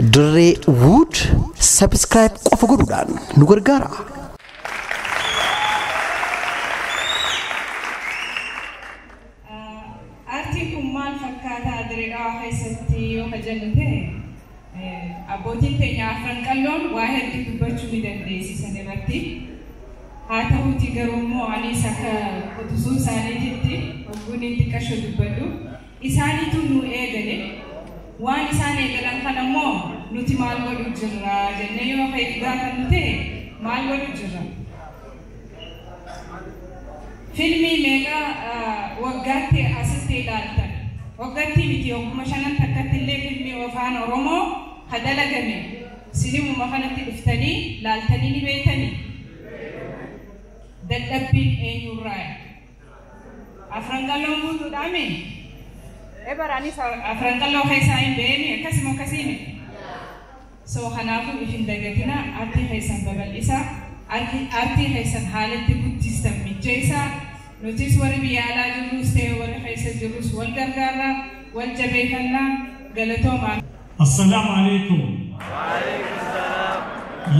Dirree Wood subscribe qofa godhuudhaan nu gargaara. Aartiin kun maal fakkaataa Dirree Dhawaa keessatti yoo jennu ta'e, abbootiin keenya afran qalloon waa hedduu dubbachuu ni dandeessisan irratti. Haa ta'uuti garuu immoo anis akka quxisuu isaaniititti hogguun inni xiqqasho dubbadhu. Isaaniitu nu eegale. Waan isaan eegalan kana immoo nuti maal godhu jirra jennee yoo ka'e gaafannu ta'e, maal godhu jirra? Filmii meeqa waggaatti asitti ilaaltan? Waggaatti miti, hogguma shanan takkatti illee filmii afaan Oromoo ha dalagame sinimuma kanatti dhuftanii laaltanii ni beektanii? Dadhabbiin eenyurraa? Afran qalloon guutuudhaami? Ebar anis afran qalloo keessaa hin beeni, akkasuma akkasiimi. So kanaafuu if hin dagatina, aartii keessan babal'isaa, aartii keessan haalatti guddistan mijjeessaa. Nutis warri biyya alaa jirrus ta'e warri keessa jirrus wal gargaarraa, wal jabeeffannaa, galatoomaa. السلام عليكم.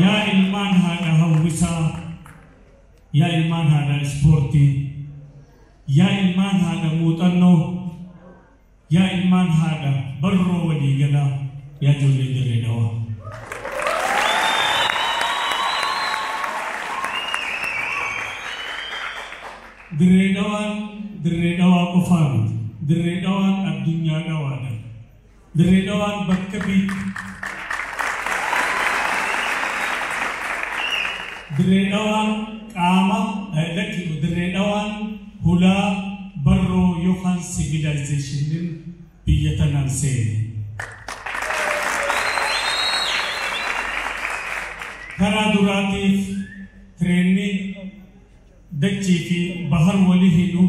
Yaa ilmaan haadha hawwisaa, yaa ilmaan haadha ispoortii, yaa ilmaan haadha muuxannoo, yaa ilmaan haadha barroo waliigalaa, yaa ijoollee Dirree Dhawaa. Dirree Dhawaan Dirree Dhawaa qofaa miti. Dirree Dhawaan addunyaa dhawaadha. Dirree Dhawaan bakka biyya. Dirree Dhawaan qaama lakki, Dirree Dhawaan hulaa barroo yookaan civilizationiin biyya tanaan seene. Karaa duraatiif tireenni dachii fi bahar walii hidhu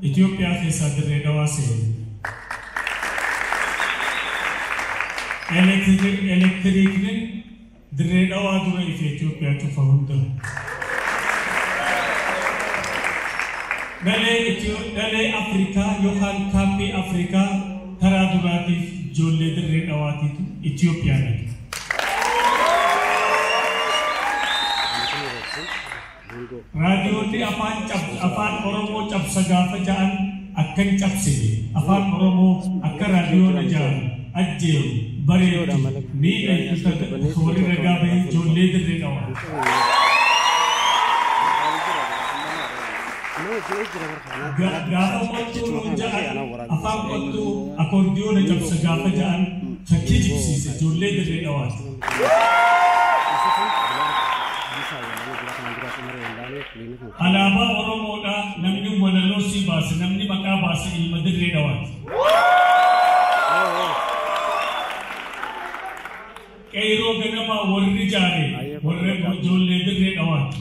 Itoophiyaa keessaa Dirree Dhawaa seene. Elektiriikni Dirree Dhawaa dura ife Itoophiyaa cufa hunda. Dhalee Afrikaa yookaan kaappii Afrikaa karaa duraatiif ijoollee Dirree Dhawaatiitu Itoophiyaa dhaqe. Raadiyoonni afaan Oromoo cabsa gaafa ja'an akkan cabsine, afaan Oromoo akka raadiyoon ijaaru, ajjeeru, bareedu, miidhagdu warri ragaa bahee ijoollee Dirree Dhawaa. Gaafa qottuu nuun ja'an, afaan qottuu akoordiyoona cabsa gaafa ja'an kan kijibsiise ijoollee Dirree Dhawaati. Alaabaa Oromoodhaa namni walaloo sii baase, namni maqaa baase ilma Dirree Dhawaati. Qeyroo ganamaa warri jaare warra ijoollee Dirree Dhawaati.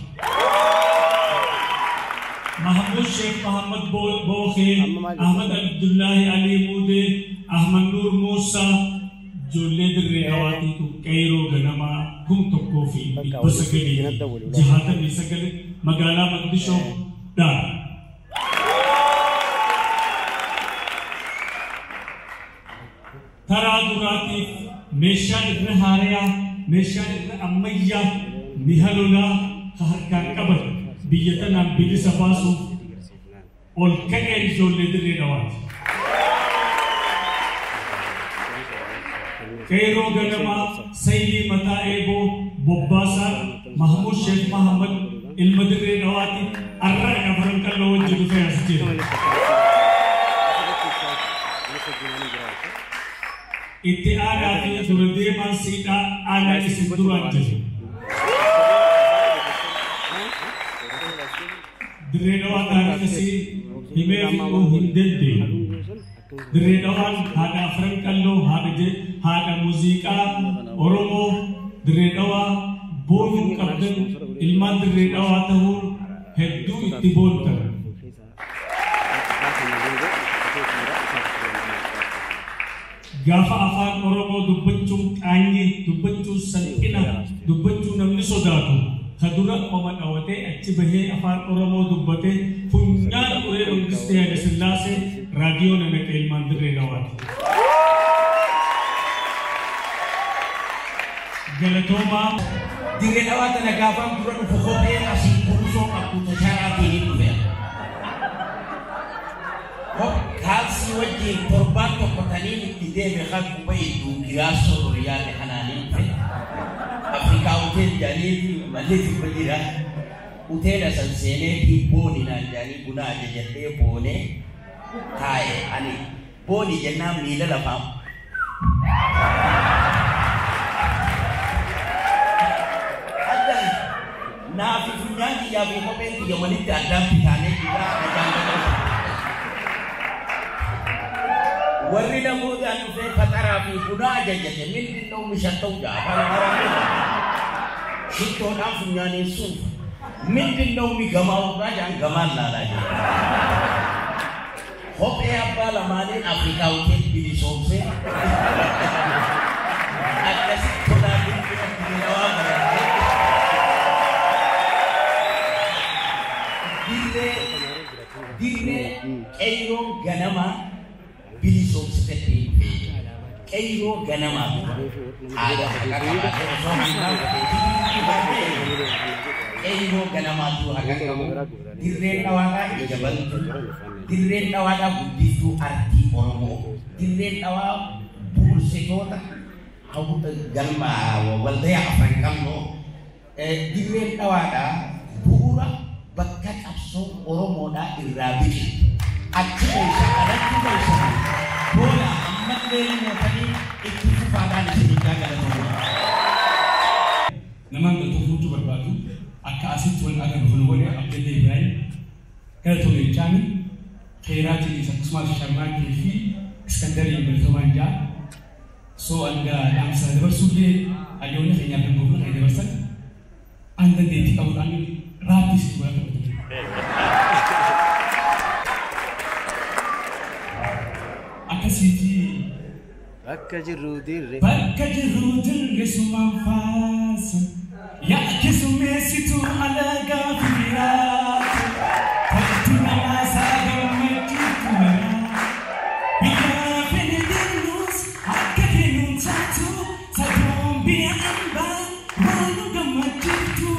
Mahmud Sheikh Muhammad Bookee, Ahmad Abdullahi Ali Mudee, Ahmad Nur Musa, ijoollee Dirree Dhawaatiitu qeyroo ganamaa 1969 magaalaa Maqdishoo dhaaba. Karaa duraatiif meeshaa irra haarayaa, meeshaa irra ammayyaa, mi'a lolaa ka harkaan qaban biyya tanaan bilisa baasuuf ol ka'ee ijoollee Dirree Dhawaati. Qeyroo ganamaa Sayyii Mataa Eeboo Bobbaasaan Mahmud Sheekh Mahammad ilma Dirree Dhawaati, arra afran qalloo wajji dhufee as jira. Itti aanaa fi dura deemaan siidhaa aanaa isin duraan jiru. Dirree Dhawaa taarikasii himee fixuu hin dandeenye. Dirree Dhawaan haadha afran qalloo, haadha muuziqaa Oromoo. Dirree Dhawaa boonuu qabdan, ilmaan Dirree Dhawaa ta'uun hedduu itti boontan. Gaafa afaan Oromoo dubbachuun qaanyii, dubbachuun salphina, dubbachuu namni sodaatu, ka dura qoma dhawatee achi bahee afaan Oromoo dubbatee funyaan uree Mangistee Haile Sillaasee raadiyoo naqe ilmaan Dirree Dhawaati. Galatoomaa. Dirree Dhawaa tana gaafaan dura dhufu kophee asiin kuusoo qabdu tosharaatiin hin dhufe. Kaalsii wajjin torbaan tokko taniin itti deeme kan quba idduu giraasoo horiyaate kanaan hin dhufe. Afrikaa hotel jedhanii malee sirba jira. Hoteela san seeneetii booni naan jedhanii buna ajajadhee boonee taa'e ani booni jennaan miila lafaa. Naafi funyaan kiyyaa fi kopheen kiyya walitti addaan bitaanee jira ajaan godhatu. Warri namootaan dhufee faxaraa fi buna ajajate mindin mishatta'u jaa afaan Amaaraan shittoodhaan funyaaniin suufa. Mindin migamaa irraa jaan gamaan laalaa jira. Kophee abbaa lamaaniin Afrikaa hotel bilisoomsee akkasitti tolaan bilbila Dirree baratee. Dirree qeyroo ganamaa bilisoomsitetti qeyroo ganamaa haadha haqa qabaatee osoo hangaa qeyroo ganamaatu haqa qabu. Dirreen Dhawaadhaa ija bantu, dirreen Dhawaadhaa guddiftuu artii Oromoo, dirreen Dhawaa bu'uursitoota galma waldayaa afran qabnoo, dirreen Dhawaadhaa bu'uura bakka qabsoo Oromoodhaa irraa biqiltu. Achi keessa alatti keessa booda ammallee mootanii itti fufaadhaan isin galatoomaa. Namaan galatoomuu barbaadu akka asitti wal agarru kun godhe Abdallee Ibrahim galatoome jechaani Khayraatiinis akkasumas Sharmaakii fi Iskandarii galatoomaan jaa. So hanga dhaamsa dabarsuullee hayyoonni keenyaaf kan goofna kan dabarsan an dandeettii qabuudhaan raappii isin godhaa qabatu. Akkasiiti. Bakka jirru dirree. Bakka jirru dirree sumaan faasa. Yaa keessummeessitu alagaa firaatu. Toltu namaa isaa gammachiitu maraa. Biyya fedhe deemnus akka kennuun taatu. Sadoon biyya ambaa waan nu gammachiiftu.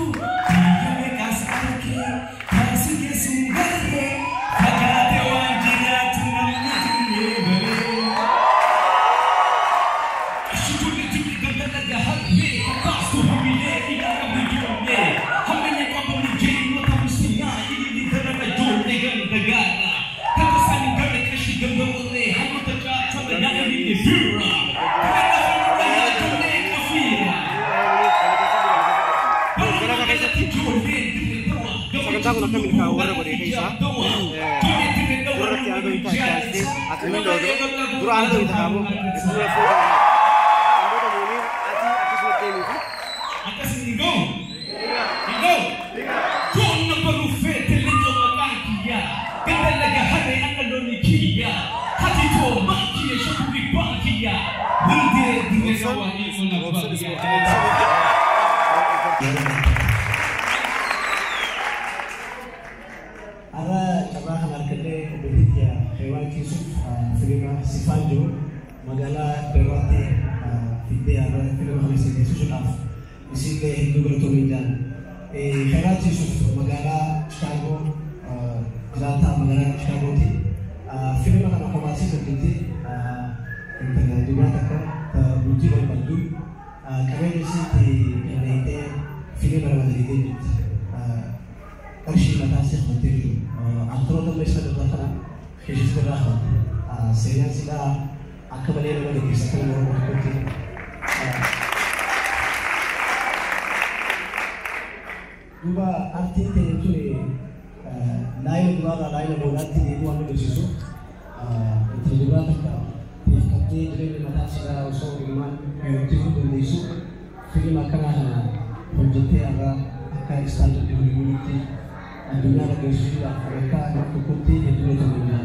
Biyya meeqas argee taasi keessum barree. Fagaate waan jiraatu namni dirree baree. Sagantaa kun akka milkaa'u warra godhe keessaa duratti aanaa ta'e taasisee akkamiin dura aanaa ta'e ta'amu dura fuudhan. Wantoota muummiin ati akkasuma deemuu fi. Akkasuma hin ga'u. Hin ga'u. Joonna baruufee leencoo maqaan kiyyaa. Ganda laga harree akka loonii kiyyaa. Hati too maakiyya shakurri baakiyyaa. Hundee dirree dhawaa hiikoo na baakiyyaa. Har'a carraa kan argannee obboleettii Heewaan Kiisuuf fiilma Sifaan jiru magaalaa Beeruutti fiddee har'a fiilma kana isin beeksisuudhaaf isinillee hedduu galatoomii jaan. Heewaan Kiisuuf magaalaa Chicaagoo jiraataa magaalaa Chicaagootti fiilma kana komaasii hojjettee intala dubaraa takka bultii barbaaddu qabeenya isiitti qindeessitee fiilma ramaddeetee jirti. Qarshii mataa ishee qabattee jiru. Aktaroota meeshaa irraa kana keessatti irraa qabatte. Seenaan silaa akka malee nama gaggeessa akka nama Oromoo tokkotti. Duuba artiin teenya tuni laayina duraarraa laayina boodaatti deemuu waan agarsiisu. Intala dubaraa takka xiyyeeffattee jireenya mataa silaa osoo ilmaan heerumsiisuu dandeessu fiilma akkanaa kana hojjettee irraa akka istaandardii Holiwuuditti addunyaa irra geessisuudhaaf sadarkaa nama tokkotti hedduu galatoomii jira.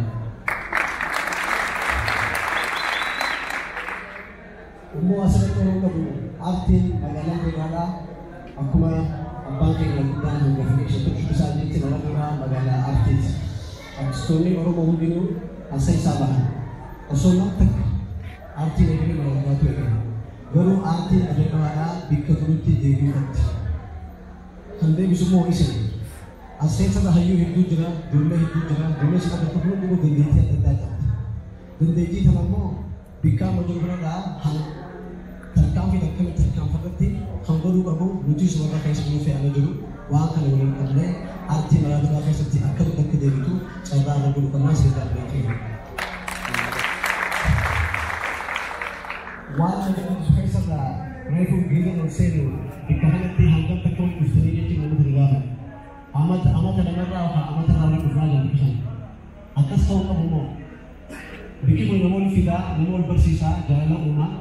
Immoo asirratti waan qabu aartiin magaalaa Beeraadhaa akkuma abbaan keenya guddaan hangafni ishee isaa jetti nama duraa magaalaa aartiiti. Artistoonni Oromoo hundinuu asa isaa bahan. Osoo waan takka aartiin eegalee magaalaa eegale. Garuu aartiin Dirree Dhawaadhaa bakka turutti deebi'uu qabdi. Kan deebisu immoo isin. As keessa hayyuu hedduu jira, ijoollee hedduu jira, ijoollee sana bakka hundinuu dandeettii adda addaa qabdi. Dandeettii kana immoo bakka amma jiru kanarraa tarkaanfii akkamitti tarkaanfarratti kan godhuu qabu nuti warra keessa jiru fe'amee jiru waan kana waliin qabnee aartii magaalaa keessatti akkamitti akka deebitu carraa irra godhuu qabnaa sirraa beekee. Waan nama keessarraa reefu giizan ol seenu bakka kanatti hangam takka wal dhuftanii jechuun namatti ni gaafata. Amata amata lamarraa yookaan amata irraa wal dhufnaa jiru bakki sana. Akkas ta'uu qabu immoo bakki kun nama ol fidaa, nama ol barsiisaa, jaalala uumaa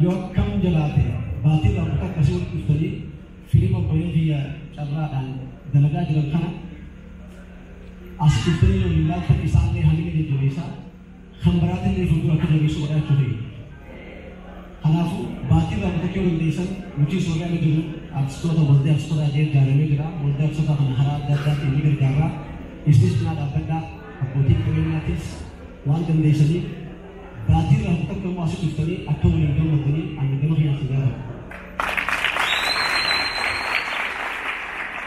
yoo akkam jalaate baatii irraa bakka akkasii wal dhuftanii filima obboleen kiyya carraadhaan dalagaa jiran kana as dhuftanii yoo ilaaltan isaanillee hamilee jajjabeessaa kan biraatillee fuuldura akka jabeessu godhaa jechuudha. Kanaafuu baatii irraa bakka yoo dandeessan nuti soorraa irra jiru artistoota waldaa artistoota ajee ijaaramee jira. Waldaa artistoota kana karaa adda addaatiin ni gargaara. Isinis cinaa dhaabbadhaa abbootiin qabeenyaatis waan dandeessaniif baatii irraa bakka immoo asii dhuftanii akka waliin gammadanii ani gama kiyyaan si gaafadha.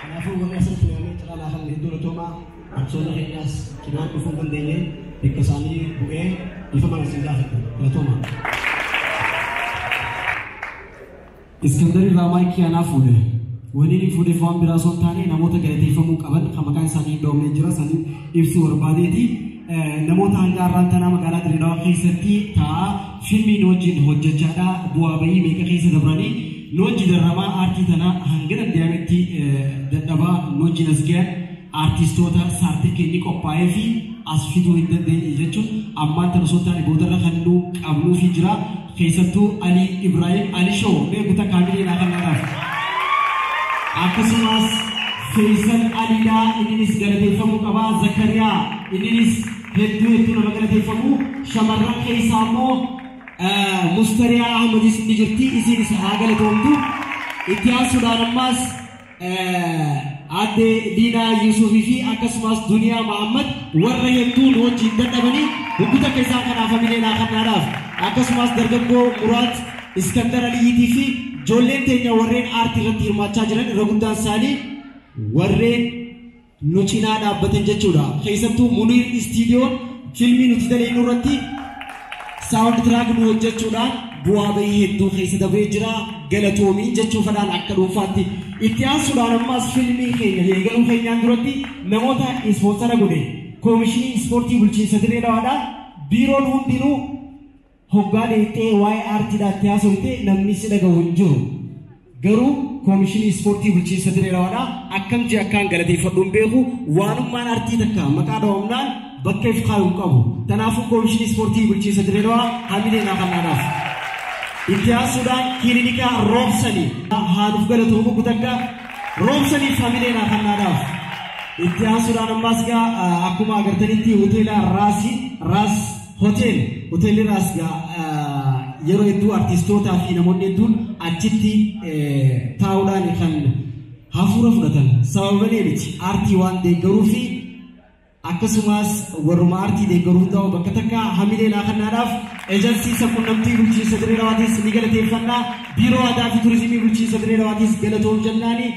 Kanaafuu warri asirratti waamee cinaa laafan hedduu galatoomaa artistoota keenyaas cinaan dhufuu hin dandeenye bakka isaanii bu'ee ifa mana si gaafadha. Galatoomaa. Iskandar irraa maayikii anaa fuudhe. Wanni inni fuudheef waan biraa osoo hin taane namoota galateeffamuu qaban kan maqaan isaanii hin dhoofne jira sanii ibsuu barbaadeeti. Namoota hanga har'aan tanaa magaalaa Dirree Dhawaa keessatti taa'aa fiilmii nu wajjin hojjechaadha. Bu'aa bayii meeqa keessa dabranii nu wajjin darramaa aartii tana hanga danda'ametti dadhabaa nu wajjin as gahan aartistoota saartifikeenni qophaa'ee fi as fiduu hin dandeenye jechuun ammaan tana osoo hin taane boodarra kan nu qabnuufi jira. Keessattuu Ali Ibrahim Ali Show mee kutaa kaamilee kan naaf. Akkasumas Faisal Aliidhaa inninis galateeffamuu qaba. Zakariyaa inninis hedduu hedduu nama galateeffamu. Shamarran keessaa immoo Mustariyaa Ahmadis ni jirti. Isinis haa galatoomtu. Itti aansuudhaan ammas aadde Liinaa Yuusufii fi akkasumas Duniyaa Mahammad warra hedduu nu wajjin dadhabanii hubbuta keessaa kanaaf hamilee naa kennaadhaaf. Akkasumas dargaggoo Muraat Iskandar Aliyyiitii fi ijoolleen teenya warreen aartii irratti hirmaachaa jiran irra guddaan isaanii warreen nu cinaa dhaabbatan jechuudha. Keessattuu Muniir Istiidiyoon fiilmii nuti dalagnu irratti saawundi tiraak nu hojjechuudhaan bu'aa bahii hedduu keessa dabree jira. Galatoomiin jechuufadhaan akka dhuunfaatti. Itti aansuudhaan ammas fiilmii keenya eegaluu keenyaan duratti namoota ispoonsara godhe koomishinii ispoortii bulchiinsa Dirree Dhawaadhaan biiroon hundinuu hoggaa dheexxee waa'ee aartiidhaatti haasofte namni si dhaga'u hin jiru. Garuu koomishinii ispoortii bulchiinsa Dirree Dhawaadhaa akkam jee akkaan galateeffadhu hin beeku waanummaan aartii takka maqaa dhawamnaan bakka if kaayu hin qabu. Kanaafuu koomishinii ispoortii bulchiinsa Dirree Dhawaa hamilee naa kennaadhaaf. Itti aansuudhaan kilinika roobsanii haanuuf galatoomu kutakka roobsaniif hamilee naa kennaadhaaf. Itti aansuudhaan ammas gaa akkuma agartanitti hoteela Raasii Raas Hotel hoteelli Raas gaa yeroo hedduu artistootaa fi namoonni hedduun achitti taa'uudhaan kan hafuura fudhatan sababa malee miti aartii waan deeggaruu fi akkasumas warruma aartii deeggaruu ta'u bakka takka hamilee naa kennaadhaaf ejansii sabquunnamtii bulchiinsa Dirree Dhawaatis ni galateeffannaa biiroo aadaa fi turizimii bulchiinsa Dirree Dhawaatis galatoom jennaani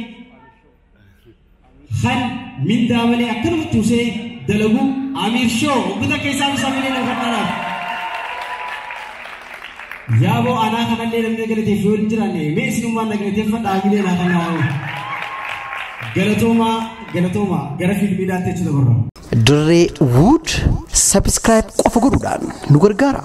kan mindaa malee akkanumatti usee dalagu Amir Show ubbita keessaa isa hamilee naa kennaadhaaf. Yaaboo anaa kanallee namni galateeffee waliin jiraanne mee isinummaan na galateeffadha hamilee naa kennaa. Galatooma galatooma gara fiilmiidhaatti jechuudha barra. Dirree Wood subscribe qofa godhuudhaan nu gargaara.